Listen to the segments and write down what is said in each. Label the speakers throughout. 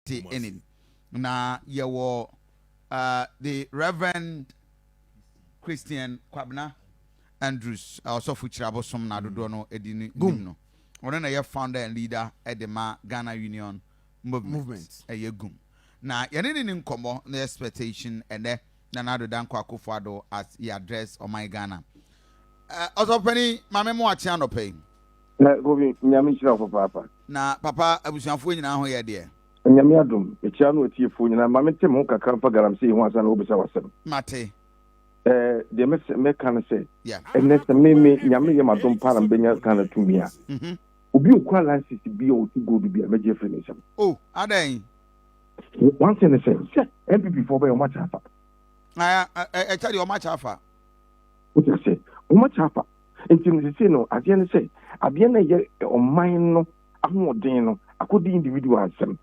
Speaker 1: Ɛni na yɛwɔ the Reverend Christian Kwabena Andrews, ɔsɔfo Kyerɛabosom na adodoɔ no edi ne nim no. Ɔno na yɛ founder and leader ɛde ma Ghana Union Movement.
Speaker 2: Movement.
Speaker 1: Ɛyɛ GUM. Na yɛne ne nkɔmmɔ na expectation ɛnɛ Nana Addo Dankwa Akufo-Addo as he address ɔman Ghana. Ɔsɔfo maame mu akye anɔpɛ yi.
Speaker 3: Na Kofi, Nyame nhyira wo papaapa.
Speaker 1: Na papa, abusuafoɔ nyinaa ho yɛ deɛ?
Speaker 3: Nyame adom, mekyia no atiefoɔ nyinaa. Ma mente me ho kakra mfa galamsey ho ansa na wobisa w'asɛm.
Speaker 1: Mate.
Speaker 3: Deɛ mɛka no sɛ ɛnɛ sɛ me Nyame yɛ m'adom paa na mebɛnya Ghana tumi a, obi okura license bi a ɔtu gold bi a, mɛgye afiri ne nsam.
Speaker 1: Oh, adɛn?
Speaker 3: One thing ne sɛ NPP foɔ bɛyɛ ɔmo akyɛ afa.
Speaker 1: Ɛkyɛ deɛ ɔmo akyɛ afa.
Speaker 3: Wote ase, ɔmo akyɛ afa. Nti no sese no, adeɛ ne sɛ adeɛ no ɛyɛ ɔman no ahoɔden no akɔdi individual nsɛm.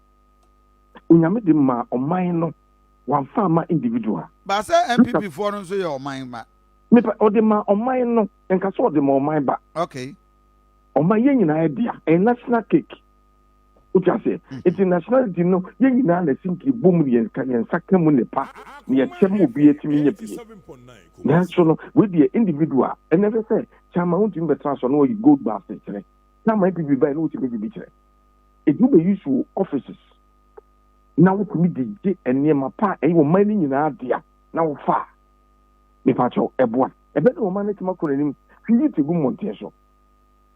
Speaker 3: Onyame de ma ɔman no, wamfa ama individual.
Speaker 1: Baasa NPP foɔ no nso yɛ ɔman ma.
Speaker 3: Nipa ɔde ma ɔman no, nka sɛ ɔde ma ɔman ba. Ɔman yɛn nyinaa yɛ dea, ɛyɛ national cake. Wote aseɛ? Nti nationality no, yɛn nyinaa na ɛsi nka ebom ne yɛn yɛn nsa ka mu nipa na yɛkyɛ ma obi etumi nya bie. Nanso no, wei deɛ individual. Ɛnɛ fɛ sɛ chairman wontumi bɛtena so na wɔyi gold bars kyerɛ chairman. NPP bɛyɛ na wotumi gye bi kyerɛ ebi, wobɛyi so offices na wotumi de gye nneɛma pa a ɛyɛ ɔman no nyinaa dea na wofa a, mepakyɛw, ɛboa ɛbɛ de ɔman no tumi akɔ n'anim. Hwɛ, yi te gu mmɔnten so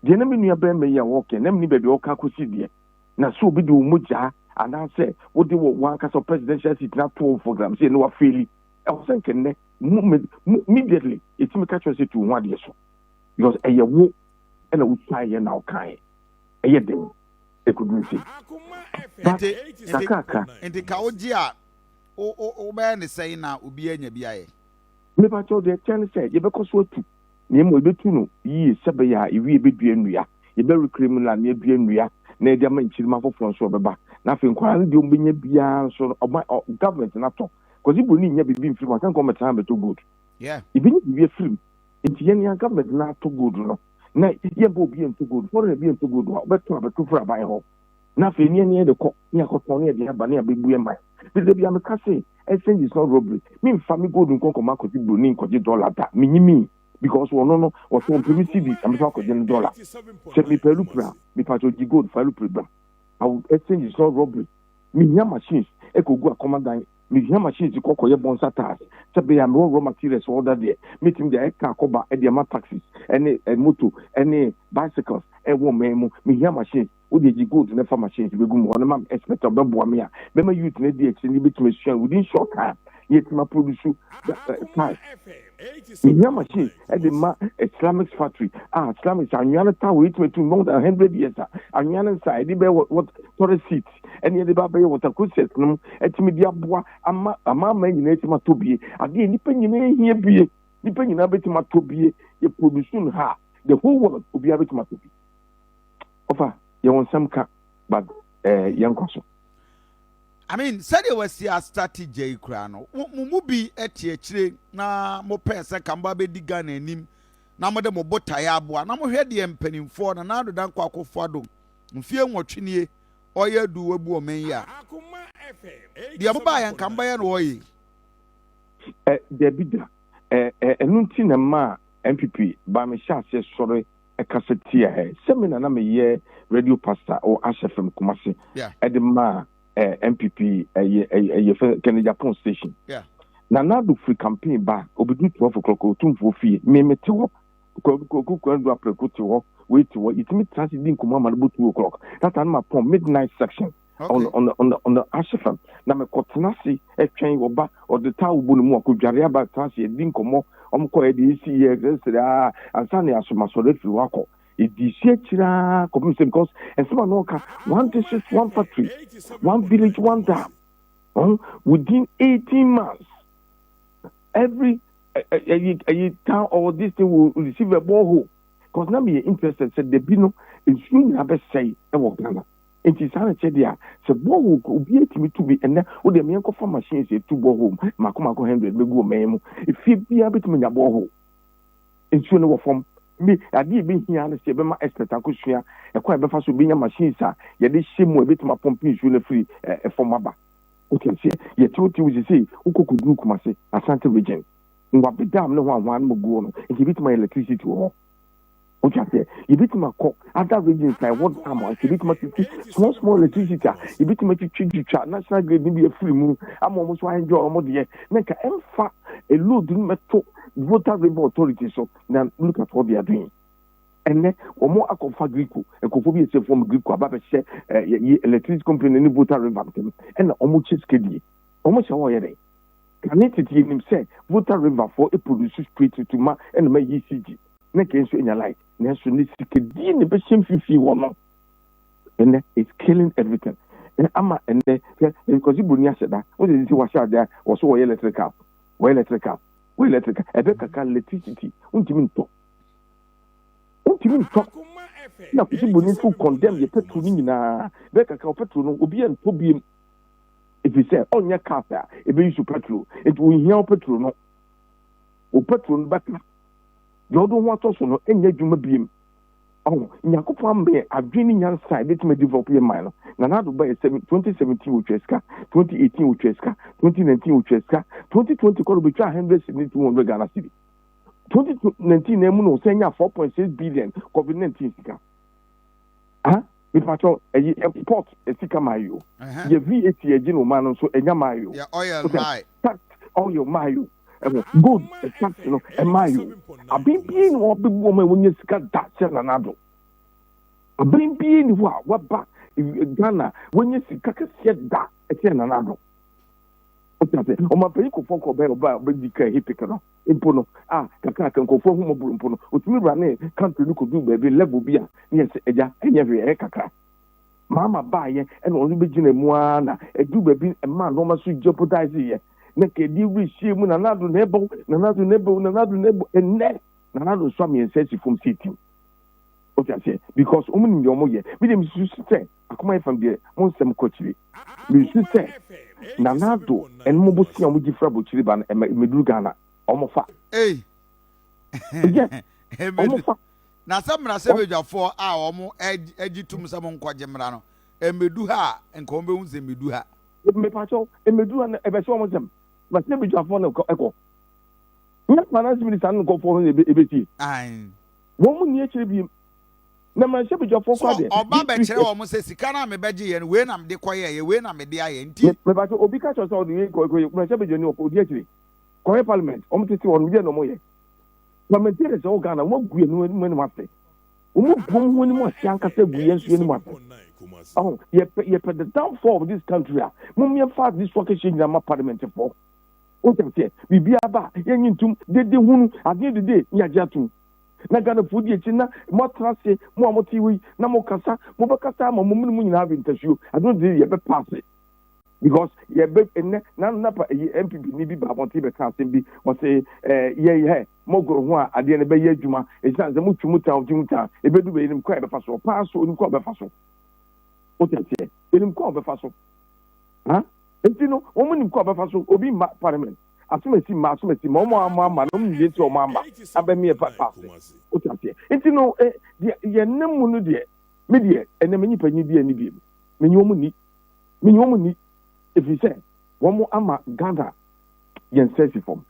Speaker 3: deɛ, na me nua bɛrima yi a wɔkɛ na mene baabi a wɔka akɔsi deɛ, na sɛ obi de wo mogyaa anaasɛ wode wɔ wankasa presidential seat na ato for galamsey na wafail, ɛwɔ sɛ nkɛnnɛ immediately ɛtumi ka kyerɛ sɛ tu ho adeɛ so, because ɛyɛ wo ɛna wosuaeɛ na wokaeɛ. Ɛyɛ den ɛkɔduru sei, but kakrakra.
Speaker 1: Nti ka wogye a, wobɛyɛ ne sɛn na obi anya bi ayɛ?
Speaker 3: Mepakyɛw, deɛ kyɛn ne sɛ yɛbɛkɔ so atu na mmom yɛbɛtu no yie sɛ bɛyɛ a ewie bɛdua nnua, yɛbɛrekere mu na yɛdua nnua na yɛde ama nkyirima foforɔ nso ɔbɛba. Na afei nkwaraa no deɛ, ɔmbɛnya biara nso no, ɔma government no atɔ kɔsi buroni nya biribi mfiri mu ansa nka ɔmɛtena abɛtɔ gold. Yɛbɛnya biribi afiri mu. Nti yɛn ya government no atɔ gold no na yɛbɔ obi yɛntɔ gold, foreigner bi yɛntɔ gold a ɔbɛtɔ abɛto firi aban hɔ, na afei ne yɛde kɔ ne yɛakɔtɔn ne yɛde aba ne yɛabɛbu yɛn man bi. Da bi a meka se exchange is not robbery. Memfa me gold nkɔnkɔma akɔgye buroni nkɔgye dollar da. Menyi mi because ɔno no wɔtɔn mpɛ me cedi na mefa akɔgye no dollar. Sɛ mepɛ lupre a, mepatɛ gye gold fa lupre bra. Exchange is not robbery. Mehia machines ɛkɔgu akɔmadan, mehia machines kɔ kɔyɛ bonsa tiles sɛ bɛyɛ a mewɔ raw materials order deɛ, metumi de ayɛ car kɔba ɛde ama taxis ɛne moto ɛne bicycles ɛwɔ ɔman mu. Mehia machines, wode gye gold ne fa machines bɛgu mu hɔ no ma expert a ɔbɛboa me a bɛma youth no di akyire ne bɛtumi asua within short time ne yɛtumi aproduce tiles. Mehia machines ɛde ma Islamic factory a Islamic anwea no ta wɔ yɛtumi atu more than 100 years a anwea no nsa yɛde bɛyɛ what toilet seat ɛne yɛde ba bɛyɛ water closet no mu, ɛtumi de aboa ama nyinaa ɛtumi atɔ bie. Adeɛ nipa nyinaa hia bie, nipa nyinaa bɛtumi atɔ bie. Yɛ produce no ha, the whole world obiara bɛtumi atɔ bi. Ɔfa yɛwɔ nsɛm ka, but yɛnkɔ so.
Speaker 1: I mean, sɛdeɛ wasi astart gya yi koraa no, mo mu bi te akyire na mopɛɛ sɛ ka moba bɛdi Ghana anim na mode mo botaeɛ aboa na mohwɛ deɛ mpanimfoɔ na Nana Addo Dankwa Akufo-Addo mfie 8 nie ɔyɛ adu wabu ɔman yi a, deɛ mobaayɛ nka mobɛyɛ no ɔyɛ.
Speaker 3: Dabi da. Ɛno nti na mma a NPP ba mehyɛ aseɛ sɔre ɛkasa tia ɛ sɛ me na meyɛ radio pastor wɔ Ash FM Kumase ɛde ma NPP, ɛyɛ fɛ Kennedy Agyapong station. Na Nado firi campaign ba, obedu 12 o'clock, Otumfuo fie, me mete hɔ, Kwaku Kwandu Aprɛko te hɔ, wei te hɔ, yɛtumi tena ase di nkɔmmɔ ama no bɔ 2 o'clock. That time ma pɔn midnight section on the Ash FM na mekɔtena ase ɛtwɛn wɔba, ɔde taawo bɔ ne mu akɔdware aba, tena ase yɛdi nkɔmmɔ. Ɔmo kɔ yɛde esi yɛ ɛsɛsɛrɛ aa ansa na yɛasomasɔre afiri hɔ akɔ. Ɛdi si akyire aa kɔpem sɛ, because ɛnsɛm a na ɔka, one district one factory, one village one dam, within 18 months every ɛyi town or this thing will receive a borehole, because na meyɛ interested sɛ dabi no nsuo nyinaa bɛsɛe ɛwɔ Ghana. Nti saa na kyɛ deɛ a sɛ borehole obi atumi tu bi ɛnɛ wode meɛ nkɔfa machines etu borehole mako mako 100 bɛgu ɔman mu, efie biara bɛtumi anya borehole, nsuo no wɔ fam. Me, adeɛ a ɛbɛhia ne sɛ yɛbɛma expert akɔsua ɛkwan a yɛbɛfa so bɛnya machines a yɛde hyɛ mu a ɛbɛtumi apɔmpe nsuo no afiri fam aba. Wote aseɛ? Yɛtewotew sesei wokɔ kɔduru Kumase, Asante region, Ngwabe dam ne hwanhwaa no mu guo no, nti yɛbɛtumi ayɛ electricity wɔ hɔ. Wote aseɛ? Yɛbɛtumi akɔ other regions a ɛwɔ dam a nka yɛbɛtumi atwitwi small small electricity a yɛbɛtumi atwitwitwitwa national grid no bi afiri mu ama wɔn nso enjoy wɔn deɛ na nka ɛmfa load no mɛto Volta River Authority so. Na look at what they are doing. Ɛnɛ wɔn akɔfa Greco nkurɔfoɔ bi ɛsɛ fam Greco aba bɛhyɛ ɛɛ electricity company ne Volta River ntɛm ɛna wɔn kyɛ sika die. Wɔn hyɛ hɔ yɛ dɛ. Kane tete yɛnim sɛ Volta River foɔ produce straight to ma ɛna ma ECG na nka nso nya light, nanso ne sikadie na ɛbɛhyɛ mfimfini hɔ no, ɛnɛ it's killing everything. Ɛ ama ɛnɛ hwɛ Kwasi Broni ahyɛ da wɔn sɛ wahyɛ adeɛ wɔ so wɔyɛ electrical, wɔyɛ electrical, wɔyɛ electrical ɛbɛ kaka electricity ntumi ntɔ na Kwasi Broni nso condemn yɛ petrol no nyinaa. Bɛɛ kaka petrol no obi yɛ ntɔ biem efi sɛ ɔnyɛ cars a ebeyi so petrol, nti ohia petrol no, o petrol no bɛka deɛ ɔde ho atɔ so no nyɛ adwuma biem. Ɔho Nyankopɔn ama adwene ne nyansa a ebɛtumi develop yɛ man no. Nana Addo ba yɛ sɛ 2017 wotwa sika, 2018 wotwa sika, 2019 wotwa sika, 2020 kɔrɔ betwa 100 cedi, 200 Ghana cedi. 2019 na emu na ɔsɛn nya 4.6 billion COVID-19 sika. Ah, mipatɔ ɛyi port sika maa yi o, yɛ VAT ɛgye na ɔman no nso ɛnya maa yi o.
Speaker 1: Yɛ oil maa.
Speaker 3: Tax, oil maa yi o, ɛwɔ gold tax no ɛmaa yi o. Abɛn na wɔbɛbu wɔn a wɔnyɛ sika da sɛ Nana Addo. Abɛn bie ni hɔ a waba Ghana wɔnyɛ sika kɛseɛ da ɛsɛ Nana Addo. Ɔte ase, ɔmanpanyin kɔfɔ kɔ ɔbɛn ɔba ɔbɛdi kan hipik no mpo no a kakraka nkɔfoɔ ho mɔboro mpo no, otumi wura ne country no kodu baabi level bi a ne yɛ sɛ ɛgya ɛnyɛ hwee, ɛyɛ kakra. Maama baayɛ ɛna ɔno bɛgyina mu ara na ɛdu baabi ɛmaa nneɛma so jeopardize yɛ na kɛdi wuri hyia mu. Nana Addo na ɛbɔ, Nana Addo na ɛbɔ, Nana Addo na ɛbɔ. Ɛnɛ Nana Addo nso mmiɛnsa asi fam sɛ etim. O ti aseɛ? Because wɔn nim deɛ wɔn yɛ. Mi de mi susu sɛ Akoma yɛ fam deɛ mo nsɛm kɔ akyire. Mi susu sɛ Nana Addo ɛne mo bosia a wɔn gye fira abɔkyire ba no ɛmɛ mɛduru Ghana wɔn fa.
Speaker 1: Ei.
Speaker 3: Yes, wɔn fa.
Speaker 1: Na sɛ mmarahyɛbadwafoɔ a wɔn agye tum sɛ mo nkɔgye mmara no mmedu ha a, nka wɔn bɛhu sɛ mmedu ha.
Speaker 3: Mepakyɛw, mmedu ha no ɛbɛhyɛ wɔn nsɛm mmarahyɛbadwafoɔ no ɛkɔ nyɛ finance minister no nkɔfoɔ no ɛbɛtie wɔn mu ni akyire bi na mmarahyɛbadwafoɔ kɔ adeɛ.
Speaker 1: Ɔba bɛkyerɛ wɔn sɛ sika no a mebɛgye yɛ no, wei na mede kɔyɛ yɛ, wei na mede ayɛ nti.
Speaker 3: Mepakyɛw, obi ka kyerɛ sɛ ɔde wei kɔ kɔ mmarahyɛbadwani ɔkɔ odi akyire kɔyɛ parliament, wɔn tete wɔn deɛ na wɔn yɛ parliamentarians ɛwɔ Ghana. Wɔn agu yɛn anim anim ase, wɔn agu wɔn ho anim ase ankasa gu yɛn nso anim ase. Ɔho yɛpɛ the downfall of this country a mo yɛfa adi so akɛhyɛ nyinaa ma parliament fɔ. O tɛ sɛ biribi aba yɛnyi ntum dede hunu adeɛ dede ne yagye atum na Ghana fo di akyi na mo atena ase, mo a mo te yi na mo kasa, mo bɛkasa ama mo mene mo nyinaa awe ntasuo. Adeɛ dede yɛbɛ pass because yɛbɛ ɛnɛ na napa ɛyi NPP ni bi ba abɔnten bɛka asɛm bi, ɔsɛ yɛ yɛ mo goro ho a adeɛ no bɛyɛ adwuma ɛsiane sɛ motwi mu tan twi mu tan ɛbɛdu bɛyɛ nim kwan yɛbɛfa so ɔpaa so onim kwan ɔbɛfa so. Wote aseɛ? Ɛnim kwan ɔbɛfa so ha, nti no wɔn nim kwan ɔbɛfa so. Obi mma parliament asomasi mma asomasi ma wɔn ama ama na wɔn nyɛ nti wɔn ama abɛmi ɛfa paase. Wote aseɛ? Nti no ɛ deɛ yɛn nam mu no deɛ, me deɛ ɛnɛ me nipa nyi bi ani bi me nyi wɔn ni, me nyi wɔn ni efiri sɛ wɔn ama Ghana yɛn nsa si fam.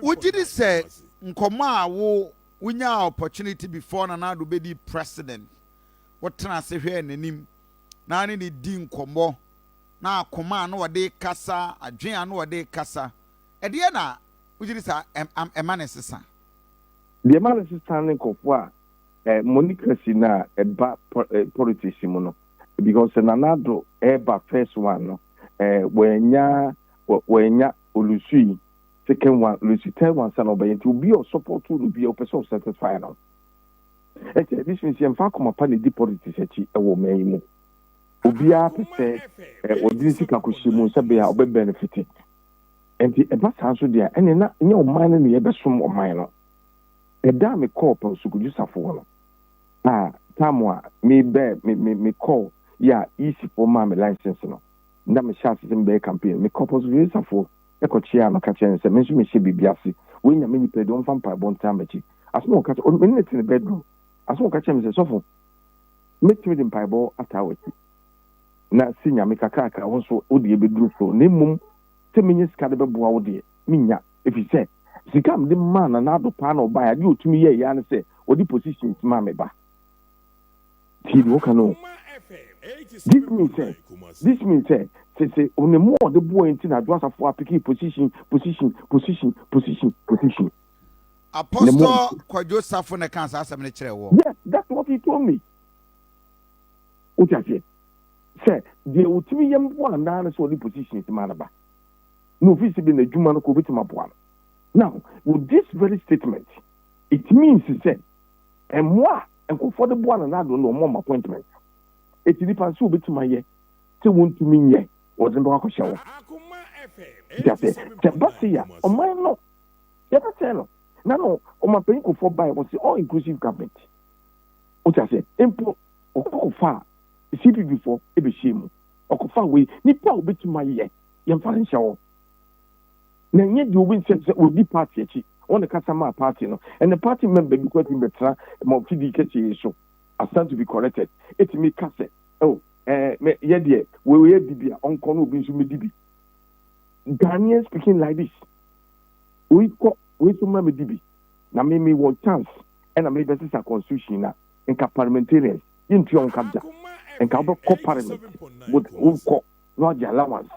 Speaker 1: Wogye di sɛ nkɔmmɔ a wo wonya opportunity before Nana Addo bɛdi president, wotena ase hwɛɛ n'anim na ne ne di nkɔmmɔ na akoma a na wɔde kasa, adwene a na wɔde kasa, ɛdeɛ na wogye di sɛ ɛma ne sesa?
Speaker 3: Deɛ ɛma ne sesa ne nkɔfoɔ a moneycracy na ɛba politics mu no, because Nana Addo ɛɛba first one no, wɔanya ɔlose yi, second one lose, third one sana ɔbɛyɛ. Nti obi a ɔsupport no bi a ɔpɛ sɛ ɔsatisfy no. Ɛnti this means yɛmfa akoma pa na ɛdi politics akyi ɛwɔ ɔman yi mu. Obiara pɛ sɛ ɔde ne sika kɔhyɛ mu sɛ bɛyɛ a ɔbɛ benefit. Nti ɛba saa nso deɛ, ɛne na nyɛ ɔman no ne yɛbɛsom ɔman no. Ɛda a mekɔɔ Pɔnsukudwu Safo no a, time a mebɛ me me mekɔɔ yɛ a EC foɔ maa me license no na mehyɛ ase sɛ mebɛyɛ campaign, mekɔɔ Pɔnsukudwu Safo ɛkɔkyea no ka kyerɛ no sɛ me nso mehyɛ biribi ase. Wei Nyame nipa yi deɛ ɔmfa mpaebɔ ntaa m'akyi. Asɛm a ɔka kyerɛ, me ne no te ne bedroom. Asɛm a ɔka kyerɛ me sɛ, sɔfo, mɛtumi de mpaebɔ ataa w'akyi. Na se Nyame kakrakra wo nso wo deɛ bɛduru soro. Na mmom sɛ menya sika de bɛboa wo deɛ, mennya. Ɛfiri sɛ sika a mede maa Nana Addo paa na ɔbaeɛ, adeɛ a ɔtumi yɛeɛ ara ne sɛ ɔde positions maa me ba. Tie deɛ ɔka no o. This means sɛ, this means sɛ, sɛ sɛ ne mmoa a ɔde boa yɛn nti na Adwo Asafo apeke position, position, position, position, position. Ne
Speaker 1: mmoa. Apostle Kwadwo Safo na ɛkaa saa asɛm no kyerɛɛ woɔ?
Speaker 3: Yes, that's what he told me. Wote aseɛ? Sɛ deɛ ɔtumi yɛ mmoa anaa ne sɛ ɔde positions ma no ba. Na ofiri sɛ bi n'adwuma no kɔ obɛtumi aboa no. Now, with this very statement, it means sɛ mmoa a nkurɔfoɔ de boa Nana Addo no wɔn appointment. Eti nipa nso obetumi ayɛ sɛ wɔntumi nyɛ wɔde no bɛkɔ akɔhyɛ hɔ. Nti asɛ sɛ ba se ya ɔman no yɛbɛsɛn no. Na no ɔmanpanyin Kufuor bae wɔsi all inclusive government. Wote aseɛ? Mpo ɔkɔ kɔfa a CPP foɔ ɛbɛhyɛ mu. Ɔkɔfa wei nipa a obetumi ayɛ yɛmfa no nhyɛ hɔ. Na ɛnyɛ deɛ obi sɛ sɛ ɔdi party akyi wɔn na kasa maa party no ɛnna party member bi kɔ atumi bɛtena ma fidie kɛseɛ yi so asan to be corrected etumi ka sɛ oh mɛ yɛ deɛ wei yɛ di bi a ɔnkɔ na obi nso mi di bi. Ghanaian speaking like this, wei kɔ wei nso ma mi di bi na mi mi wɔ chance ɛna mi bɛ sisa constitution na nka parliamentarians yɛntua wɔn ka da nka wobɛkɔ parliament with wokɔ na wagye allowance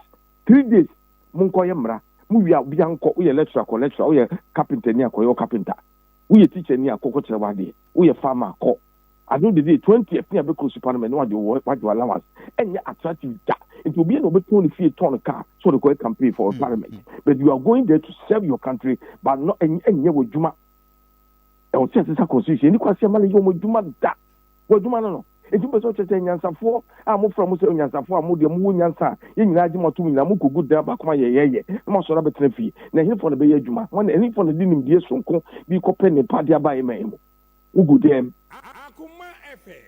Speaker 3: 3 days. Monkɔyɛ mmara mo wie a obiara nkɔ. Woyɛ lecturer, kɔ lecturer. Woyɛ carpenter ni a, kɔyɛ carpenter. Woyɛ teacher ni a, kɔkɔ kyerɛ wadeɛ. Woyɛ farmer, kɔ. Ado de de 20th ne abɛkɔ su parliament na wagye wɔ allowance. Ɛnyɛ attractive da nti obiara na ɔbɛtɔn ne fie, tɔn ne car so ɔde kɔyɛ campaign for parliament, but you are going there to serve your country but not ɛnyɛ wɔ adwuma. Ɛwɔ sɛ ɛsesa constitution ɛni kwasi ɛma ne yɛ wɔn adwuma da wɔ adwuma no. Nti mpɛ sɛ ɔkyerɛ sɛ nyansafoɔ a mofra mo sɛ nyansafoɔ a mo deɛ mowɔ nyansa a yɛn nyinaa agye mo atom nyinaa mokɔgu dan baako ma yɛyɛyɛ na moasɔre abɛtena fie na ɛhefoɔ na bɛyɛ adwuma wɔn ɛhefoɔ na de nimdeɛ sonko bi kɔpɛ ne pa de aba yɛ man mu. Wogu dɛm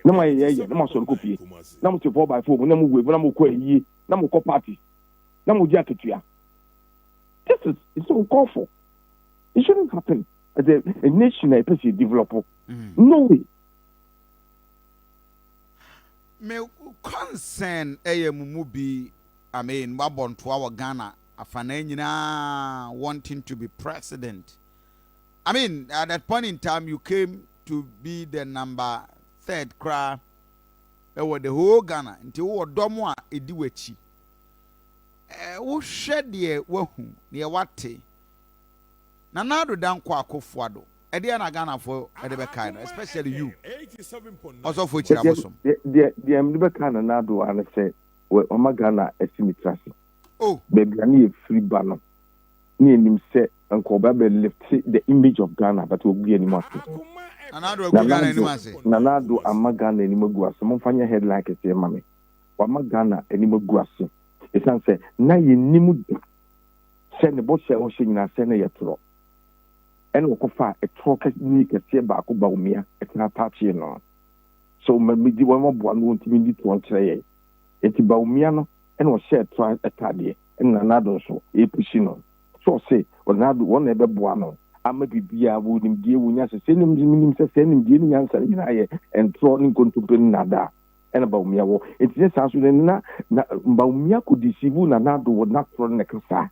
Speaker 3: na mo ayɛyɛyɛ na mo asɔre kɔ fie na mo te 4x4 mu na mo wave na mo kɔ ayie na mo kɔ party na mo gye akatua. This is it's uncalled for. It shouldn't happen as a nation a yɛpɛ sɛ yɛ develop. No way.
Speaker 1: Me concern ɛyɛ mo mu bi, I mean, wabɔ ntoa wɔ Ghana afanaa nyinaa wanting to be president. I mean, at that point in time you came to be the number third koraa ɛwɔ the whole Ghana, nti wowɔ dɔm a ɛdi w'akyi. Wohwɛ deɛ wahu deɛ wate Nana Addo Dankwa Akufo-Addo ɛdeɛ na Ghanafoɔ ɛde bɛkae no, especially you, Ɔsɔfo Kyiri Abosom?
Speaker 3: Deɛ mede bɛka Nana Addo ano sɛ ɔma Ghana asi ne tiri ase.
Speaker 1: Oh.
Speaker 3: Baabi a ne yɛfiri ba no ne yɛnim sɛ nka ɔba bɛ lift the image of Ghana, but ɔgu anim ase.
Speaker 1: Nana Addo agu Ghana anim ase.
Speaker 3: Nana Addo ama Ghana anim agu ase. Momfa nyɛ headline kɛseɛ ma me. Wama Ghana anim agu ase ɛsiane sɛ na yɛnim da sɛ ne bɔhyɛ a ɔhyɛ nyinaa sɛ ne yɛ torɔ ɛna ɔkɔfa ɛtorɔ ni kɛseɛ baako Bawumia ɛtena ataakye no so medi wɔn aboa no wɔntumi di toɔ nkyerɛ yɛn. Eti Bawumia no ɛna ɔhyɛ ɛtorɔ ɛtaadeɛ ɛna Nana Addo nso ɛpusi no so ɔse Nana Addo wɔn na ɛbɛboa no ama biribiara wɔ nimdeɛ wɔ nyansa sɛ nim nim sɛ sɛ nimdeɛ ne nyansa no nyinaa yɛ ntorɔ ne nkontompe ne naadaa ɛna Bawumia wɔ. Eti sɛ saa so ne na Bawumia kò deceive Nana Addo wɔ n'atorɔ ne ne kasa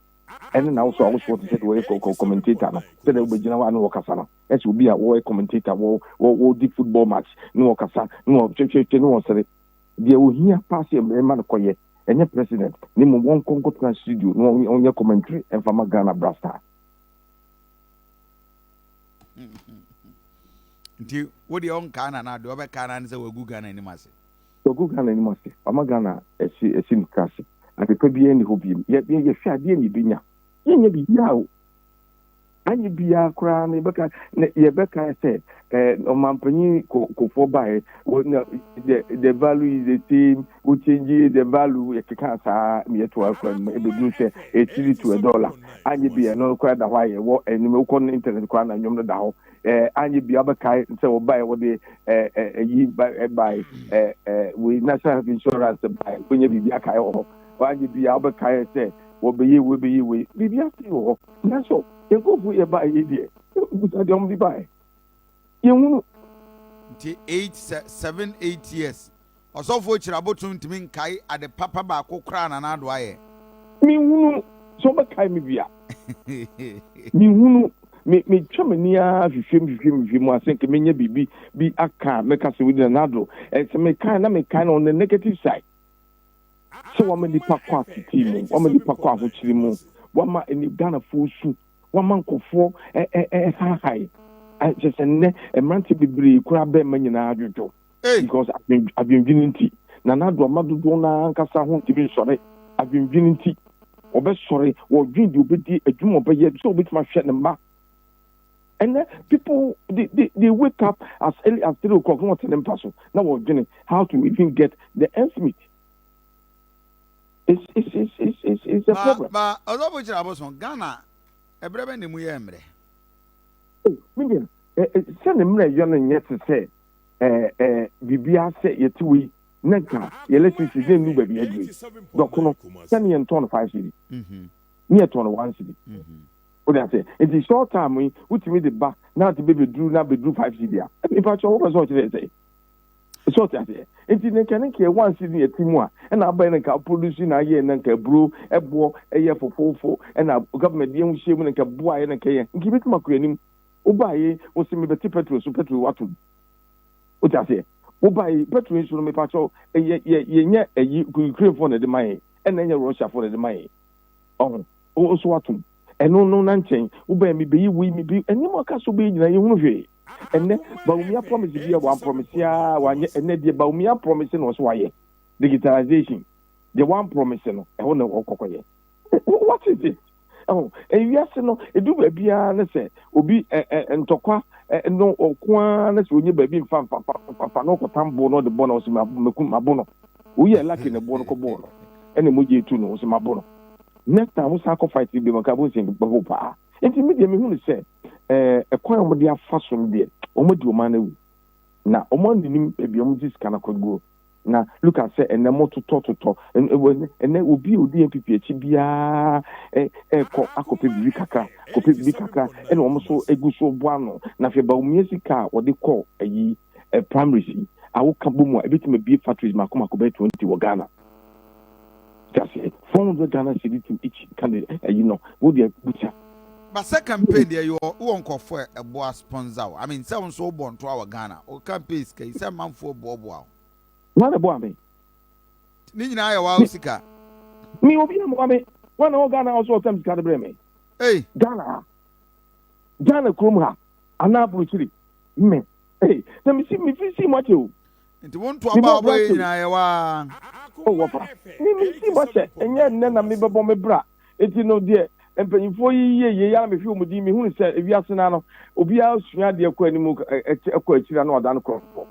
Speaker 3: ɛne na awoso awosoɔ te sɛ deɛ wɔyɛ commentator no, sɛdeɛ wobɛgyina hɔ a ne wɔkasa no ɛsɛ obi a wɔyɛ commentator wɔ wɔdi football match ne wɔkasa ne wɔtwetwetwe ne wɔsere. Deɛ ohia paase mmarima no kɔyɛ ɛnyɛ president ne mmom wɔnkɔ nkɔtena studio na wɔnyɛ commentary ɛmfa ma Ghana Brastar.
Speaker 1: Nti wo deɛ ɔnkaa Nana Addo, ɔbɛkaa na ne sɛ wagu Ghana anim ase.
Speaker 3: Wagu Ghana anim ase. Wama Ghana ɛsi ne tiri ase. Adepa biara nni hɔ bio. Yɛhwɛ adeɛ ne yɛbɛnya yɛnyɛ biribiara o. Anyɛ biara koraa no yɛbɛka yɛbɛka sɛ ɔmanpanyin Kufuor baeɛ na the value is the same, wo change the value. Yɛkeka saa na yɛto akora no mu ɛbɛduru sɛ 80 to a dollar. Anyɛ bi ɛno koraa da hɔ a yɛwɔ anim. Wokɔ no internet koraa na nnwom no da hɔ. Anyɛ bi wabɛkae sɛ wɔbaeɛ wɔde ɛyi bae, wei National Health Insurance bae, wonyɛ biribi akae wɔ hɔ. Anyɛ bi a wobɛkae sɛ wɔbɛyɛ wei bɛyɛ wei biribi ase wɔ hɔ, nanso Yɛn nkurɔfoɔ yɛ baeɛ yi deɛ, busa deɛ wɔde baeɛ. Yɛnhunu.
Speaker 1: Nti 8 sɛ 7 8 years Ɔsɔfoɔ Kyiri Abotom ntumi nkae ade papa baako koraa a Nana Addo ayɛ.
Speaker 3: Menhunu sɛ ɔbɛkae me bi a. Menhunu. Me, metwa m'ani ara hwehwɛ mu, hwehwɛ mu, hwehwɛ mu a sɛ nka menya biribi bi aka a mɛka sɛ wei de Nana Addo. Ɛ, sɛ mekae na mekae no on the negative side. Sɛ wama nnipa kɔ atetee mu, wama nnipa kɔ ahokyere mu, wama Ghanafoɔ su, wama nkurɔfoɔ ɛhaahae. Kyerɛ sɛ nnɛ mmeranteɛ bebree koraa bɛrima nyinaa adwodwo because adwendwene nti. Nana Addo ama dodoɔ no ara ankasa ho ntumi nsɔre adwendwene nti. Wɔbɛsɔre, wɔdwen deɛ ɔbɛdi, adwuma ɔbɛyɛ, sɛ ɔbɛtumi ahwɛ ne mma. Ɛnɛ people they wake up as early as 3 o'clock na wɔte ne mpa so na wɔdwene how to even get the ends meet. It's a problem.
Speaker 1: Ba ɔsɔfo Kyiri Abosom, Ghana ɛbrɛ bɛ na emu yɛ mmerɛ?
Speaker 3: Oh, me deɛ, sɛ ne mmerɛ yɔ no nyɛ te sɛ biribiara sɛ yɛte wei na nka yɛ electricity na nnu baabi aduru yi. Dɔkono, sɛ ne yɛntɔn no 5 cedi, ne yɛtɔn no 1 cedi. Wode aseɛ? Nti short time yi wotumi de ba na ate bɛbɛduru na bɛduru 5 cedi a, nipa kyɛ wopɛ sɛ ɔkyerɛ sɛ sɛ ɔte aseɛ. Nti ne nka ne nka 1 cedi ne yɛte mu a, ɛna abayɛ no nka produce na ayɛ na nka aburo ɛboɔ ɛyɛ fofofo, ɛna government deɛ ho hyia mu na nka boa ayɛ na nka yɛ nka ebɛtumi akɔ anim. Wobaeɛ wo se mebɛte petrol so, petrol watom. Wote aseɛ? Wobaeɛ petrol nso no, mepa kyɛw, yɛ yɛ yɛnyɛ ɛyi Ukraine foɔ na ɛde ma yɛn, ɛna ɛnyɛ Russia foɔ na ɛde ma yɛn. Ɔho wo nso watom ɛno no na nkyɛn wobaeɛ mebɛyi wei mebɛyi nneɛma aka so bɛyɛ nyinaa yɛhunu hwee. Ɛnɛ Bawumia promise bi a wɔn promise a wanyɛ, ɛnɛ deɛ Bawumia promise na ɔso wayɛ digitalization, deɛ wɔn promise no ɛhɔ na ɔkɔkɔyɛ. What is it? Ɛho ewiase no edu baabiara ne sɛ obi ɛ ɛ ntɔkwa ɛ no ɔko ara ne sɛ onye baabi nfa nfa nfa nfa nfa na ɔkɔtam bo na ɔde bɔ na ɔsɛ mɛkum mabo no. Woyɛ lucky na boɔ no kɔ bɔɔ no ɛna mogya etu no ɔsɛ mabo no. Next time wosan akɔ fight bi mu nka bo nsɛn bɛho paa. Nti mi deɛ mehu no sɛ ɛkwan a wɔde afa so no deɛ, wɔn adi ɔman no awu na wɔn anenim baabi a wɔn de sika no akɔguo. Na look at sɛ ɛnɛ mo totɔ totɔ ɛnɛ obi a odi NPP akyi biara ɛkɔ akɔpɛ biribi kakra, kɔpɛ biribi kakra, ɛna wɔn nso egu so bɔ ano. Na afei Bawumia sika a wɔde kɔ ayi primaries yi a woka bɔ mu a, ebetumi abie factories mako mako bɛyɛ 20 wɔ Ghana. Ti 400 Ghana cedi to each candidate ɛyi no wo deɛ busa.
Speaker 1: But sɛ campaign deɛ yɛ wɔ nkɔfoɔ a ɛboa sponsor wo. I mean, sɛ wo nso wobɔ ntoa wɔ Ghana wo campaign sika yi sɛ manfoɔ boaboa wo.
Speaker 3: Wɔn na boa me.
Speaker 1: Ne nyinaa yɛ wa sika.
Speaker 3: Mi obi amoa me. Wɔn na wɔ Ghana ɔso ɔtɛm sika de brɛ me.
Speaker 1: Hey.
Speaker 3: Ghana ha. Ghana kurom ha. Anaa aburukyiri. Me. Hey. Na mi si mi fi si mu akyɛ o.
Speaker 1: Nti wo ntoa ba ɔbɔ yi nyinaa yɛ waa.
Speaker 3: O wɔfa. Mi mi si mu akyɛ. Ɛnyɛ nnɛ na mi bɛbɔ me bra. Eti no deɛ mpanyinfoɔ yi yie yie yara mehwɛ wɔn din mehunu sɛ ewiase naa no obiara sua adeɛ kɔ anim ɛkɔ akyiri na ɔda no korɔmfoɔ.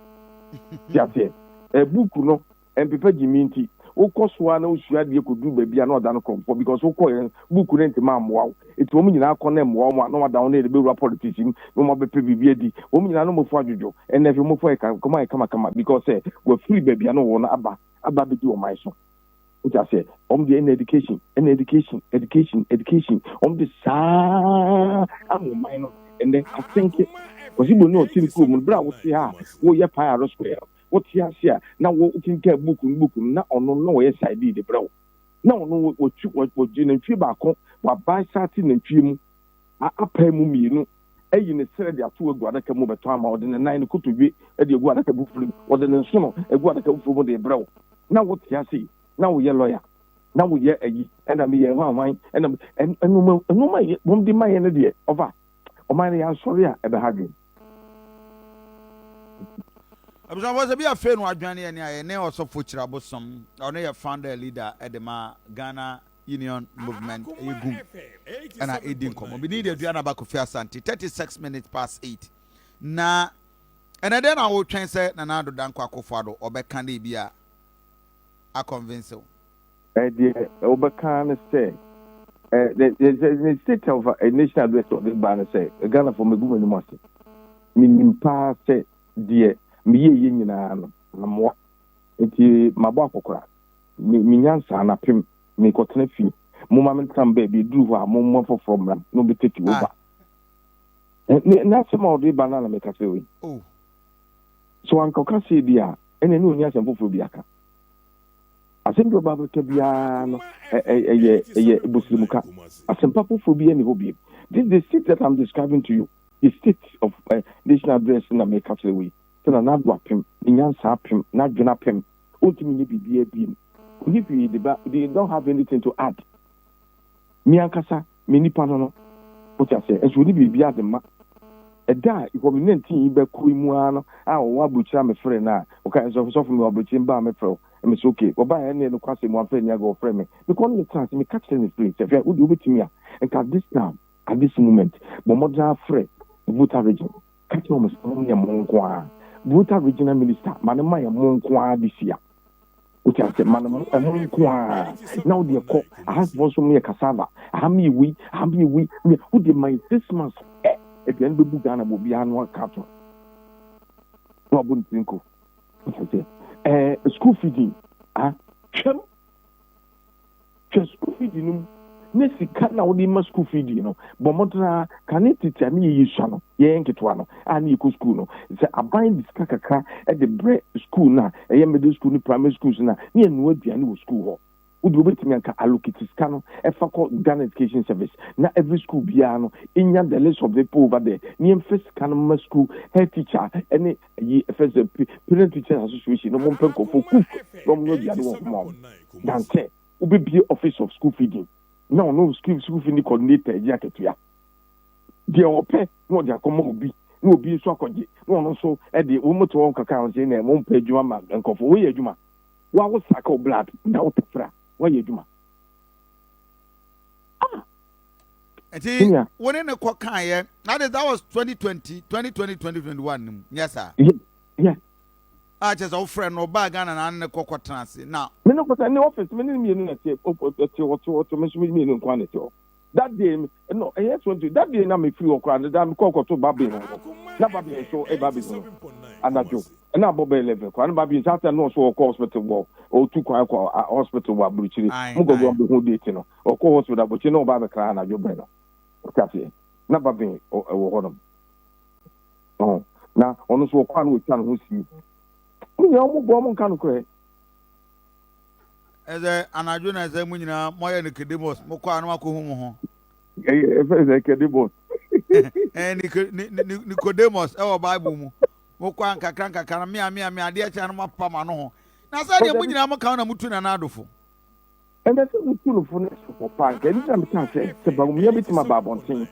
Speaker 3: Ti aseɛ. Buuku no mpepa gyimi nti wokɔ so a na wosua adeɛ kɔduru baabi a na ɔda no korɔmfoɔ because wokɔ yɛn buuku no ntoma ammoa wo. Eti wɔn nyinaa kɔ na mmoa wɔn a na wɔada wɔn na yɛde bɛwura politics mu na wɔn abɛpɛ biribi adi. Wɔn nyinaa na wɔn adwodwo. Ɛnna afei wɔn ayɛ kama ayɛ kamakama because sɛ wɔafiri baabi a na wɔwɔ no aba abɛdi wɔn man so. Wote aseɛ? Wɔn deɛ ɛna education, ɛna education, education, education. Wɔn de saa ama ɔman no. Ɛnɛ asenke. Kwasi Broni a ɔte ne kurom no, bere a wote ha a woyɛ pie aro square, wote ase a na wokenkan book no book no, na ɔno na ɔyɛ side de brɛ wo. Na ɔno wɔtwi wɔgye nantwie baako, wabae sate nantwie mu, apae mu mmienu, ayi ne serɛ de ato agu adaka mu bɛtɔn ama, ɔde ne nan ne kotodwe de agu adaka foforɔ mu, ɔde ne nsono agu adaka foforɔ mu de brɛ wo. Na wote ase na woyɛ lawyer, na woyɛ ayi, ɛna meyɛ hwanhwan, ɛna ɛnoma ɛnoma wɔn de ma yɛn no deɛ, ɔfa ɔman no yɛansɔre a ɛbɛha dwen.
Speaker 1: Abusuafoɔ, sɛ bi afei no adwane yɛ ne a yɛne Ɔsɔfo Kyiri Abosom, ɔno yɛ founder leader ɛde ma Ghana Union Movement, ɛyɛ GUM, ɛna ɛdi nkɔmmɔ. Bi ne de Aduana Aba Kofi Asante, 36 minutes past 8. Na ɛnɛ dɛn na wotwɛn sɛ Nana Addo Dankwa Akufo-Addo ɔbɛka de bi a aconvince wo?
Speaker 3: Ɛdeɛ wobɛka ne sɛ the state of a nation address ɔde ba ne sɛ Ghanafoɔ, mɛgu m'anim ase, menim paa sɛ deɛ meyɛ yɛ nyinaa no amoa nti mabɔ akɔkora, menya nsaa napem mekɔtena fie. Momma mentena mo baabi, ɛduru hɔ a momma foforɔ mmra na ɔbɛ take over. Ne n'asɛm a ɔde ba no na meka kyerɛ wo yi.
Speaker 1: Oh.
Speaker 3: So anka ɔka sei bi a, ɛnna ne ɔnni asɛm foforɔ bi aka. Asɛm bi a ɔba bɛka biara no, ɛyɛ ɛyɛ bosirimuka. Asɛmpa foforɔ bi ɛni hɔ bio. This is the state that I'm describing to you. The state of national address na meka kyerɛ wo yi. Sɛ Nana Addo apem, ne nyansa apem, n'adwene apem, ɔntumi nyɛ biribiara bio. Ɔnni hwee de ba, they don't have anything to add. Me ankasa, me nipa no no, wote aseɛ, nso ɔnni biribiara de ma. Ɛda a covid 19 yi bɛkɔ yi mu ara no a ɔwɔ aburokyire a mefrɛ no a, ɔka sɛ sɔfo mewɔ aburokyire mbaa mɛfrɛ wo. Mese okay, ɔbaeɛ ɛnneɛ nokwasɛm mu wamfrɛ ni agorɔ ɔfrɛ me. Mekɔ ne no tena ase, meka kyerɛ no free sɛ hwɛ wo deɛ wobɛtumi a, nka at this time, at this moment, bɔ mmɔden ara frɛ Volta region, ka kyerɛ wɔn sɛ monyɛ mo nko ara. Volta regional minister, ma no ma yɛn mo nko ara this year. Wote ase? Ma no mo ɛmo nko ara. Na wo deɛ kɔ, ahafoɔ nso mo yɛ cassava, aha mo yɛ wei, aha mo yɛ wei, mo yɛ, wo deɛ ma yɛ 6 months ɛ, aduane bɛbu Ghana ma obiara ano aka ato. Na wabɔ ne tiri nko. Wote ase? Ɛɛ, school feeding, ah, twam. Hwɛ school feeding no mu na sika na wode ma school feeding no, bɔ mmɔden ara. Kane tete a ne yɛyɛ sua no, yɛyɛ nketewa no a ne yɛkɔ school no, sɛ aban de sika kakra de brɛ school no a, ɛyɛ middle school ne primary schools no a, ne yɛnoa aduane wɔ school hɔ. Wode wobɛtumi anka allocate sika no ɛfa kɔ Ghana Education Service na every school biara no nya the list of people over there ne yɛmfa sika no ma school head teacher ne ayi ɛfɛ sɛ Parent Teachers Association no, mompɛ nkurɔfoɔ cook na ɔmo noa aduane wɔ hɔ ma ɔmo than sɛ wobɛbie office of school feeding na ɔno school feeding coordinator agye akatua deɛ ɔpɛ na ɔde akɔma obi na obi nso akɔgye na ɔno nso de wɔn mo te wɔn kakra wɔn sɛ na wɔn mpɛ adwuma ma nkurɔfoɔ. Wɔyɛ adwuma wa wo saka wo blood na wo tafra wɔyɛ adwuma, ah.
Speaker 1: Nti wo ne ne kɔ kaeɛ na de that was 2020, 2020, 2021 no mu nyɛ saa?
Speaker 3: Yeah.
Speaker 1: A kyerɛ sɛ wofrɛ no ɔbaa Ghana na ne kɔ kɔtena ase na
Speaker 3: Me ne kɔtena ne office, me ne mmienu na te ɔte ɔte ɔte me nso me mmienu nko na te hɔ that day. No, ɛyɛ 20 that day na me firi hɔ koraa da me kɔ kɔto babin hɔ no na babin nso ɛba bi ho anadwo ɛna abɔ bɛ 11 koraa na babin saa time na ɔso ɔkɔ hospital wɔ ɔtu kwan kɔ hospital wɔ aburukyire mo gɔgɔ bɛ ho date no, ɔkɔ hospital aburukyire na ɔba abɛkra anadwo bɛn no, ɔte aseɛ na babin ɛwɔ hɔ nom ɔho na ɔno nso ɔkɔ a na ɔtwa ne ho sie. Mo nyinaa ɔmo bɔ ɔmo nka no korɛ.
Speaker 1: Ɛsɛ anadwo na ɛsɛ mo nyinaa moayɛ Nicodemus, mokɔ a na moakɔhu mo ho.
Speaker 3: Ɛyɛ ɛfɛ sɛ Nicodemus.
Speaker 1: Ɛɛ, Nicodemus ɛwɔ Bible mu. Mokɔ a nkakra nkakra no mea mea mea adeɛ kyɛ no moapa mo ano ho. Na sɛ deɛ mo nyinaa mo ka na motu Nana Adofo.
Speaker 3: Ɛnɛ sɛ wotu no fo no so hɔ paa nka ɛno na meka sɛ Bawumia bɛtumi aba abɔnten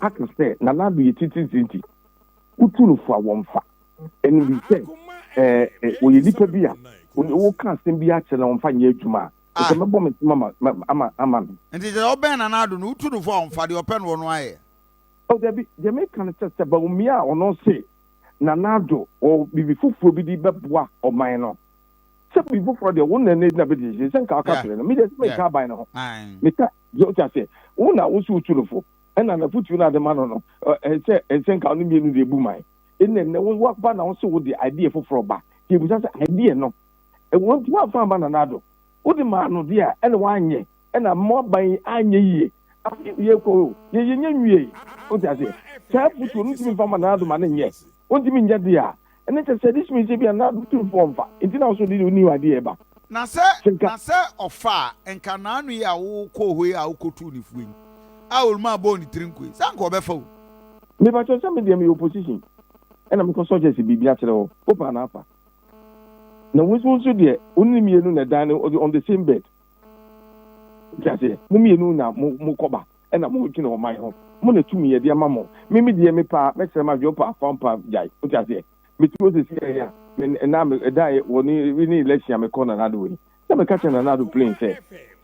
Speaker 3: aka sɛ Nana Addo yɛ titiritii nti wotu no fo a wɔmfa. Ɛno bi sɛ ɛɛ wɔyɛ nipa bi a woka asɛm bi akyerɛ na wɔmfa nyɛ adwuma a, nka mɛbɔ me nsam ama ama ama no.
Speaker 1: Nti sɛ ɔbɛn Nana Addo no, wotu no fo a ɔmfa, deɛ ɔpɛ no ɔno ayɛ.
Speaker 3: Oh dabi, deɛ meka no sɛ Bawumia a ɔno se Nana Addo wɔ biribi foforɔ bi de bɛboa ɔman no, sɛ biribi foforɔ deɛ wo na na bɛdi sɛ nka ɔka kyerɛ no, me deɛ sɛ menka aban no ho meka deɛ wote aseɛ, wo na wo so wotu no fo ɛna n'afotuo no ade ma no no ɛsɛ ɛsɛ nka ɔno mmienu deɛ bu man. Ɛnna ɛnɛ wo waba na wo sɛ wode idea foforɔ ba, nti ebisa sɛ idea no ɛwɔ nti woamfa amma Nana Addo, wode maa no deɛ a ɛna wanyɛ ɛna mo aban yi anyɛ yie. Afei yɛkɔ o, yɛ yɛnyɛ nwie, wote aseɛ? Saa afotuo no ntumi mfa ma Nana Addo ma no nyɛ, wontumi nyɛ deɛ a ɛne kyɛ sɛ this means sɛ bi a Nana Addo tumfoɔ mfa nti na wo so de new idea ɛba.
Speaker 1: Na sɛ na sɛ ɔfa a, nka n'ano yi a wokɔɔ hɔ yi a wokɔtuu ne fo yi a Olumaa bɔɔ ne tiri nko yi, sɛ anka ɔbɛfa o.
Speaker 3: Mepakyɛw sɛ me deɛ meyɛ opposition ɛna mekɔ suggest biribi akyerɛ wo, wopɛ anaa fa. Na wo nso deɛ wo ne mmienu na ɛdan no on the same bed. Nti aseɛ mo mmienu na mo mo kɔba ɛna mo dwene ɔman ho. Mo na tumi yɛde ama mo. Me me deɛ me paa mɛkyerɛ m'adwene, wopɛ afa wopɛ a gyae. Wote aseɛ? Mete hɔ sɛsi yɛ a me ɛna me ɛda a wɔ ne ne election a mekɔ Nana Addo wei. Sɛ meka kyerɛ Nana Addo plain sɛ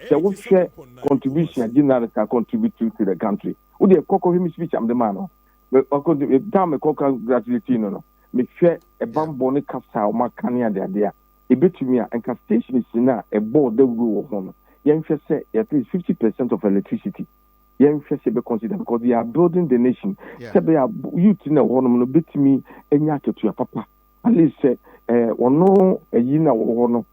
Speaker 3: sɛ wohwɛ contribution a General ka contribute to the country, wo deɛ kɔ kɔhwɛ me speech a mede maa no. Me ɔkɔ time mekɔ congratulate no no, mehwɛ ɛbanbɔ ne kasa a wɔaka ne adeade a, ebetumi a nka stations no a ɛbɔɔ dawuro wɔ ho no, yɛnhwɛ sɛ at least 50% of electricity yɛnhwɛ sɛ yɛbɛ consider because they are building the nation sɛ bɛyɛ a youth na ɛwɔ hɔnom no betumi anya akatua papa, at least sɛ ɔno ayi na wɔ hɔ no,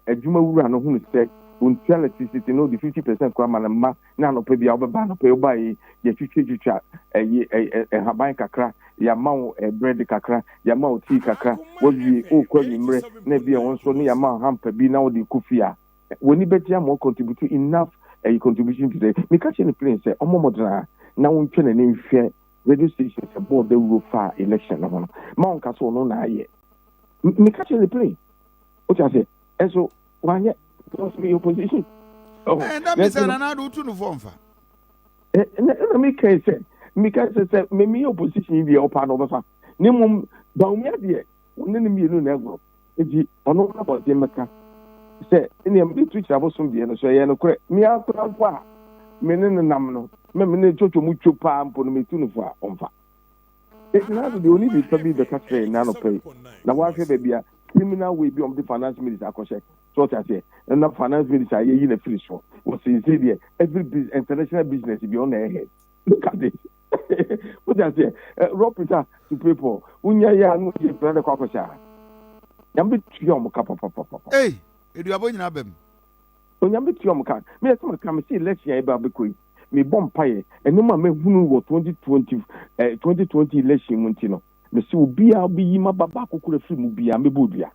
Speaker 3: adwuma wura no hunu sɛ Ɔntua electricity na ɔde 50% koraa ma ne mma na anɔpa biara wobɛba anɔpa yi wobaeɛ yi yɛatwitwatwitwa ɛyi ɛ nhaban kakra, yɛama wo ɛ bread kakra, yɛama wo tea kakra, woawie worekɔ anwummerɛ na ebia wo nso ne yɛama wo hamper bi na wode rekɔ fie a, w'ani bɛgye ama wo contribute enough ɛyi contribution to the meka kyerɛ no plain sɛ ɔmmɔ mmɔden ara na wontwa n'ani nhwɛ radio stations ɛbɔɔ dawuro faa election no ho no ma ɔnka sɛ ɔno na ayɛ meka kyerɛ no plain wote aseɛ ɛnso wanyɛ because meyɛ opposition.
Speaker 1: Ɛnna mi sɛ Nana Addo wotu no fɔ nfa.
Speaker 3: Ɛnna mi kan sɛ mi kan sɛ sɛ mɛ mi yɛ opposition yi deɛ ɔpa na ɔbɛfa ne mmom Bawumia deɛ ɔne ne mmienu na ɛgorɔ nti ɔno na bɔnten mɛka sɛ ɛnna mi tu kyerɛ abosom deɛ no so ɛyɛ nokorɛ mi akora mpo a me ne no nam no mɛ me ne twotwo mu two paa mpo no mi tu no fo a ɔmfa. Eti na ado deɛ ɔni bi pa bi bɛka kyerɛ yɛn n'anɔpa yi na wahwɛ baabi a criminal way bi a wɔde finance minister akɔhyɛ so ɔte aseɛ na finance minister a yɛyi na firi so wɔ seesei deɛ every business international business bi ɔna ɛhɛ look at this wote aseɛ rob Peter to pay Paul wonya yɛ a na wɔyɛ fira de kɔ akɔhyɛ a nyame bɛtua wɔn ka papapapa.
Speaker 1: Ei, aduabɔ nyinaa bam.
Speaker 3: Onyame bɛtua wɔn ka. Meyɛ sɛ maka me sɛ election a ɛba bɛkɔ yi mebɔ mpaeɛ nneɛma a mahunu wɔ 2020 eh, 2020 election mu nti no mese obiara bɛyi maba baako kora firi mu biara mɛbɔ odua.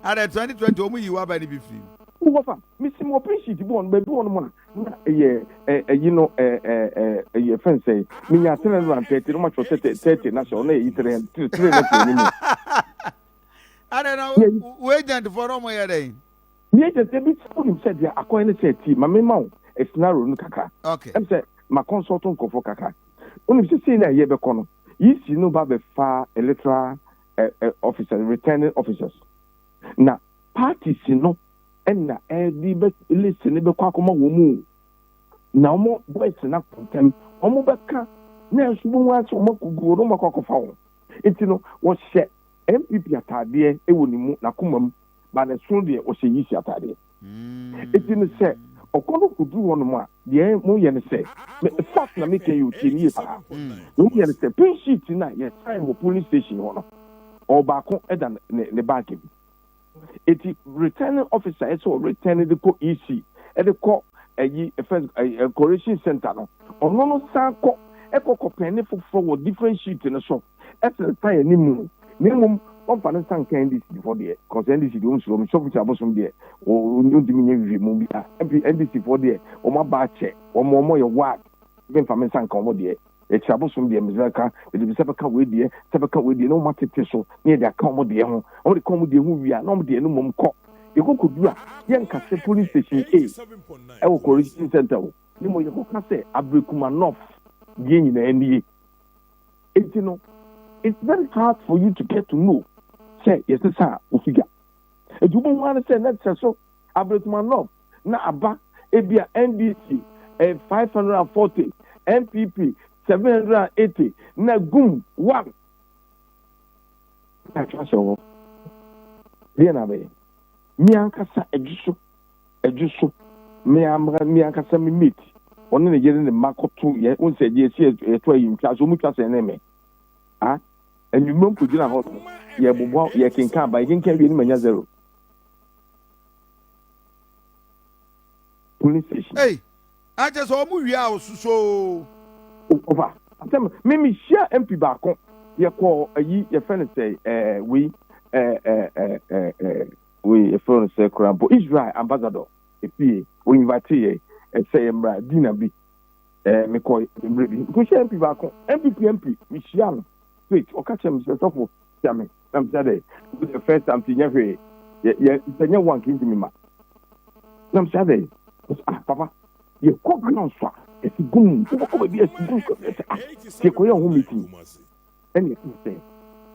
Speaker 1: Adɛ 2020 wɔn yi waba no bi firi
Speaker 3: mu. Wɔfa mesi mu open sheet bi wɔ baabi wɔ no mu a na ɛyɛ ɛyi no ɛyɛ fɛn sɛ menya 330 no matwerɛ 30 na hyɛ ɔno ɛyi 300 3 na kyerɛ anim.
Speaker 1: Adɛ na wo agent fɔ no ɔmo yɛ dɛn?
Speaker 3: Me agent ebi sɛ wonim sɛ deɛ akɔyɛ ne sɛ ti ma mema wo scenario no kakra.
Speaker 1: Okay.
Speaker 3: Ɛm sɛ ma consult nkurɔfoɔ kakra. Wonim sɛ sei na ɛyɛ bɛkɔ no EC no ba bɛfa electoral officers, returning officers. Na parties no ɛna ɛde bɛ list no bɛkɔ akɔma wɔn mu. Na wɔn boys no akɔ ntɛm. Wɔn bɛka na nso wɔn ase wɔn akɔgu wɔn wɔn akɔ akɔfa wɔn. Nti no wɔhyɛ NPP ataadeɛ wɔ ne mu n'akoma mu ba ne soro deɛ ɔhyɛ yisi ataadeɛ. Eti no sɛ ɔkɔ no kɔduru hɔnom a deɛ moyɛ no sɛ fact na meka yi o tie me yie paa. Deɛ moyɛ no sɛ pink sheet no a yɛ sign wɔ polling station hɔ no ɔbaako da ne ne bag mu. Eti returning officer ɛsɛ ɔ return de kɔ EC ɛde kɔ ɛyi first ɛyi correction center no ɔno no san kɔ ɛkɔ kɔpɛn ne foforɔ wɔ different sheet no so ɛsensan anim na mmom wɔmfa ne nsa nka NDC foɔ deɛ cause NDC deɛ wɔn suro wɔn sɔfo abosom deɛ wɔntumi nyɛ nhwehwɛmu bi a MP NDC foɔ deɛ wɔn aba akyɛ wɔn wɔn yɛ wad memfa me nsa nka wɔn deɛ ɛkyerɛ abosom deɛ mesɛ ka mede sɛ bɛka wei deɛ sɛ bɛka wei deɛ na wɔn atete so na yɛde aka wɔn deɛ ho wɔn de ka wɔn deɛ ho wie a na wɔn deɛ no mmom kɔ yɛkɔ kɔdu a yɛnka sɛ police station A ɛwɔ correction center o ne mo yɛkɔka sɛ Ablekuma North deɛ nyinaa nie. Enti no, it's very hard for you to get to know sɛ yɛsesa wo figure. Enti wobɛhu ara ne sɛ na sɛ so Ablekuma North na aba ebia NDC eh, 540, NPP 780 na gum one na atwa ahyɛ hɔ. Deɛ na abɛyɛ? Me ankasa adwo so Adwo so, me ara me ankasa me mate, ɔne ne yere ne mma kɔto yɛ, wohu sɛ deɛ ɛsi yɛto ayi ntwa so, wɔn twa sɛn ne me. Ah, anwummerɛ nkɔgyina hɔ no, yɛbobɔ, yɛkenkan aba, yɛkenkan wie no manya zero. Police station.
Speaker 1: Ei, akyɛ sɛ wɔn wie a ɔsosoo.
Speaker 3: Ɔfa, asɛm, me mehyia MP baako, yɛkɔ ayi, yɛfrɛ no sɛ, ɛɛ, wei, ɛɛ, ɛɛ, ɛɛ, ɛɛ, Wei yɛfrɛ no sɛ koraa mpo Israel ambassador efie o invite yɛ sɛ yɛ mmra dinner bi ɛɛ mekɔ mmerɛ bi mekɔhyia MP baako MPP MP mehyia no straight ɔka kyerɛ me sɛ sɔfo hyia me na mesɛ dɛ the first time ti nyɛ hwee yɛ yɛ sɛ nyɛ one kenti me ma na mesɛ dɛ ah papa yɛkɔ ground so a ɛsi gum wobɛkɔ baabi ɛsi gum sɛ ah yɛkɔyɛ ho meeting Ɛna ɛsɛ sɛ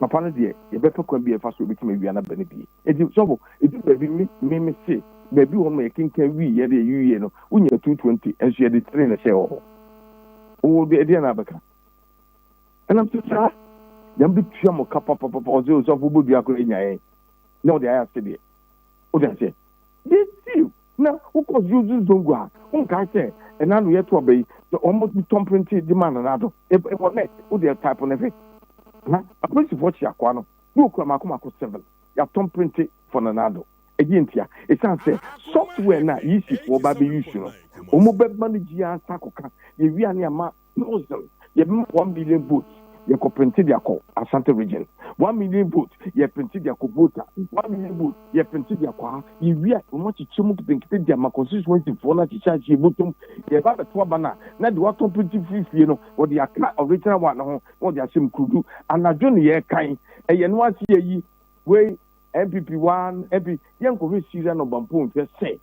Speaker 3: papa no deɛ yɛbɛpɛ kwan bi a yɛfa so yɛbɛtumi awia n'aba no bi. Enti sɔfo, ɛduru baabi me me me se baabi wɔ hɔ nom a yɛkenkan wii yɛde yɛwiee no wonya 220 nso yɛde three na ɛhyɛɛ wɔ hɔ. Wo de ɛdeɛn na abɛka? Ɛnam sɛ saa Nyame bɛtua mo ka papapapa ɔsɛ osɔfo wobɔ dua koraa nya yɛn na ɔde ayɛ asedeɛ. Wote aseɛ? They steal. Na wokɔ Zuzu Zongo a, wonkae sɛ ɛna ano yɛto aba yi, wɔn tɔn printe de maa Nana Addo. Ɛwɔ net, wo deɛ type no hwɛ. Ha, apolisifoɔ kye akoa no, na okura mako mako seven. Yɛatɔn printe for Nana Addo. Ɛdeɛ ntia? Ɛsiane sɛ software no a EC foɔ ba bɛ use no, wɔn bɛma no gyi ansa akɔka. Yɛwie a ne ama thousand, yɛbɛma 1 million votes, yɛkɔ printe de akɔ Ashanti Region, 1 million votes yɛ printe de akɔ Volta, 1 million votes yɛ printe de akɔ ha. Yɛwie a, wɔn akyekyɛ mu nketenkete de ama constituency foɔ no akyekyɛ ahyɛ bɔtɔm. Yɛba abɛto aba no a, na de watɔ printe firi fie no, wɔde aka original one no ho na wɔde ahyɛ mu kurudu. Anadwo ne yɛrekan ɛyɛ no ase, yɛyi wei NPP one MP, yɛnkɔhwɛ serial number mpo nhwɛ sɛ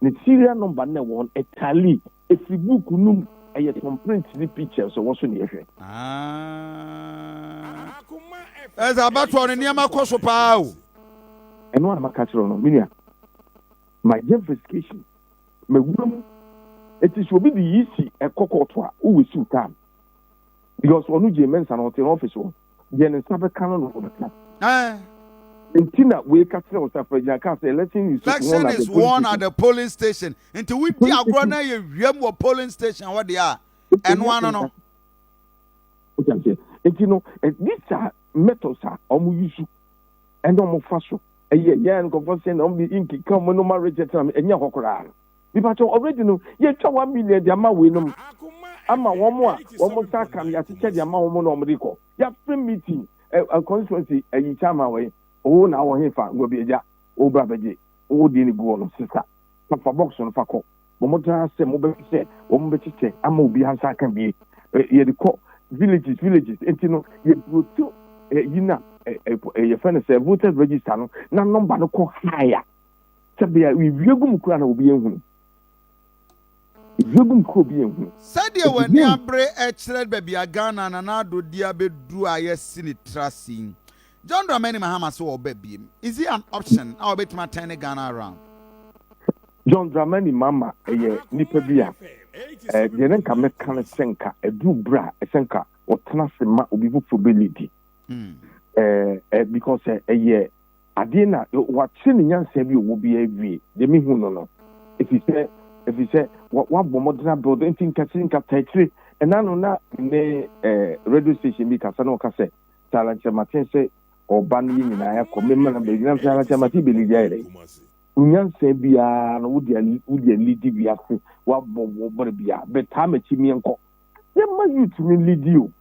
Speaker 3: ne serial number no ɛwɔ no ɛtally efiri book no mu, ɛyɛ thumb print ne pictures ɛwɔ so ne yɛhwɛ.
Speaker 1: Ah. Ɛsɛ abatoɔ no, nneɛma kɔ so paa o.
Speaker 3: Ɛno a maka kyerɛ no, me nua, mayɛ investigation, mawura mu. Eti sɛ obi de yi si ɛkɔ kɔɔto a, wowɔ siw time because ɔno gye mɛnsa na ɔte n'office hɔ deɛ, ne nsa bɛka no na ɔbɛka. Nti na wei ka kyerɛ wo sɛ afragyina kaa sɛ election is
Speaker 1: election
Speaker 3: won at
Speaker 1: is
Speaker 3: the polling
Speaker 1: won at
Speaker 3: station.
Speaker 1: The polling station. Nti wodi agorɔ na yɛ wiem wɔ polling station hɔ deɛ a, ɛno ano no.
Speaker 3: Wote aseɛ? Nti no these are methods a ɔmo use ɛna ɔmo fa so ɛyɛ yɛn nkɔfɔ sɛ na ɔmo de ink ka ɔmo no ma reject na ɛnyɛ hɔ koraa. Nipa kyɛw, already no yɛtwa 1 million de ama wei nom ama wɔn a wɔn nsa aka no, yɛakyekyɛ de ama wɔn na wɔn de kɔ. Yɛafrɛ meeting ɛ ɛ constituency ɛyi chairman wɔ yi, owó na awɔ hefa ngɔbi agya owó bra bɛgye owó deɛ ne gu hɔ no sisa fa box no fa kɔ. Wɔn tena sɛ mo bɛ sɛ wɔn bɛkyekyɛ ama obi ansa aka bie. Yɛde kɔ villages villages. Nti no yɛ burotu ɛ yi na ɛ ɛ yɛfrɛ no sɛ voters register no na number no kɔ higher sɛbea ewie gu mu kura na obi ehunu, ewie gu mu kura obi ehunu.
Speaker 1: Sɛdeɛ w'ani abere kyerɛ baabi a Ghana Nana Addo di abɛduru a yɛsi ne trase yi, John Dramani Mahama sɛ ɔba biem, is he an option a ɔbɛtumi atɛn ne Ghana around?
Speaker 3: John Dramani Mahama ɛyɛ nipa bi a deɛ ne nka mɛka no sɛ nka ɛduru bere a ɛsɛ nka ɔtena ase ma obi foforɔ bɛ lead ɛɛ ɛ because ɛyɛ adeɛ na wakyerɛ ne nyansa bi a ɔwɔ bi awie deɛ mehu no efi sɛ wabɔ mmɔden abɛn nti nkasi nkata akyire. Ɛna no na ne radio station bi kasa na ɔka sɛ Alan Kyerematen sɛ ɔba no yɛ nyinaa akɔ mema na baabi na sɛ Alan Kyerematen bɛ lead ayɛ dɛ nyansa biara no wode alead wiase, wabɔ wɔ bɔre biara bɛtaa m'akyi, miɛnkɔ yɛma youth no lead o,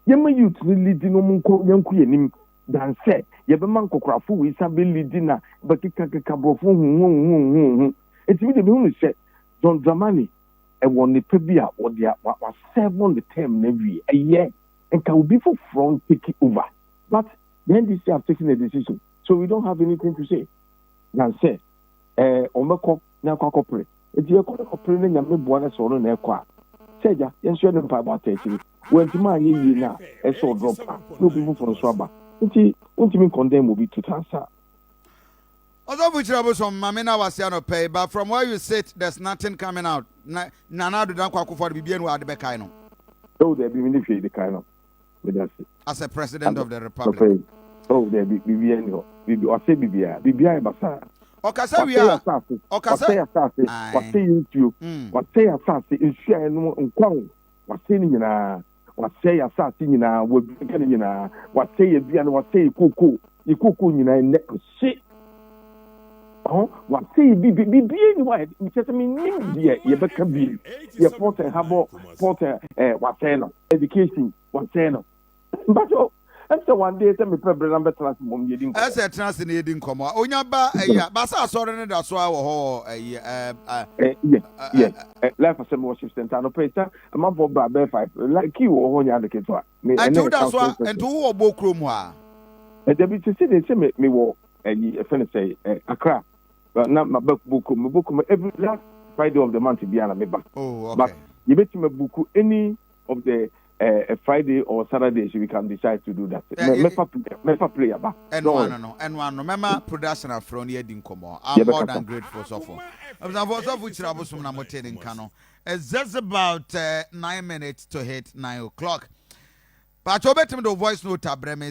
Speaker 3: yɛma youth no lead no, ɔmo nkɔ yɛnkɔ yɛnim dan sɛ yɛbɛma nkɔkorafo wei sa bɛ lead na bɛkeka keka borɔfo huhuhuhuhu. Eti mi de mi hu sɛ John Dramani ɛwɔ nipa bi a wɔde a wa waserve the term na wie, ɛyɛ nka obi foforɔ take over, but the NDC have taken a decision, so we don't have anything to say na sɛ wɔn bɛkɔ na akɔ akɔpere. Eti yɛkɔ akɔpere ne Nyame boa no sɛ ɔno na ɛkɔ a, sɛ agya yɛn nso yɛde mpaebɔ ata akyiri. Wɔntumi anyɛ yie na ɛsɛ ɔdrop a, na obi foforɔ nso aba, nti wontumi nkɔndɛn mu obi tuta nsa.
Speaker 1: Ɔsɔfo kyerɛ bosom maame na wase anɔpɛ yi, but from where you sit, there's nothing coming out na Nana Addo Dankwa Akufo-Addo biribi anu a ade bɛkae no.
Speaker 3: Ɛwɔ dɛbi, mi ne hwee de kan no, meda ase.
Speaker 1: As a president of the republic.
Speaker 3: Nɔpɛ yi, oh dɛbi, biribi ani hɔ, biribi ɔsɛ biribiara, biribiara yɛ basaa.
Speaker 1: Ɔkasa wie a
Speaker 3: wasɛ asase.
Speaker 1: Ɔkasa
Speaker 3: wasɛ asase. Wasɛ yɛ nsuo. Wasɛ yɛ asase, nsuo a yɛnom nkwa o, wasɛ ne nyinaa, wasɛ yɛ asase nyinaa, wadua ne nyinaa, wasɛ yɛ aduane, wasɛ yɛ kookoo, yɛ kookoo nyinaa nnɛ ahye ɔhɔ, wasɛ yɛ bibi, bibie ni hɔ a kyerɛ sɛ menim deɛ yɛbɛka bie. Yɛ port and harbour, port wasɛe no, education wasɛe no. Mpakyɛw, ɛsɛ one day sɛ mepɛ berɛ na bɛtena ase mmom yɛdi nkɔmmɔ.
Speaker 1: Ɛsɛ tena ase na yɛdi nkɔmmɔ a onya ba ɛyi a basa asɔre no da so a wɔ hɔ wɔ ɛyi
Speaker 3: Yes, Life Assembly Worship Center no pɛ sɛ amanfoɔ bra bɛɛ 5, like key wɔ hɔ nyɛ ade ketewa.
Speaker 1: Me ɛnti woda so a, ɛnti wowɔ bɔ kurom hɔ a?
Speaker 3: Ɛdabi, sisi de sɛ me mewɔ ɛyi ɛfɛ no sɛ Accra na ma bɛ bɔ kurom, me bɔ kurom every last Friday of the month biara na me ba. But yɛbɛtumi abook any of the Friday or Saturday, so we can decide to do that. Mɛfa play aba.
Speaker 1: Ɛno ano no, ɛno ano mɛma production afrɛ no yɛdi nkɔmmɔ. I'm more than grateful, sɔfo. Abusuafo, sɔfo kyerɛ abosom na mote ne nka no. It's just about 9 minutes to hit 9 o'clock. Pakyɛ, wobɛtumi de wo voice note abrɛ me.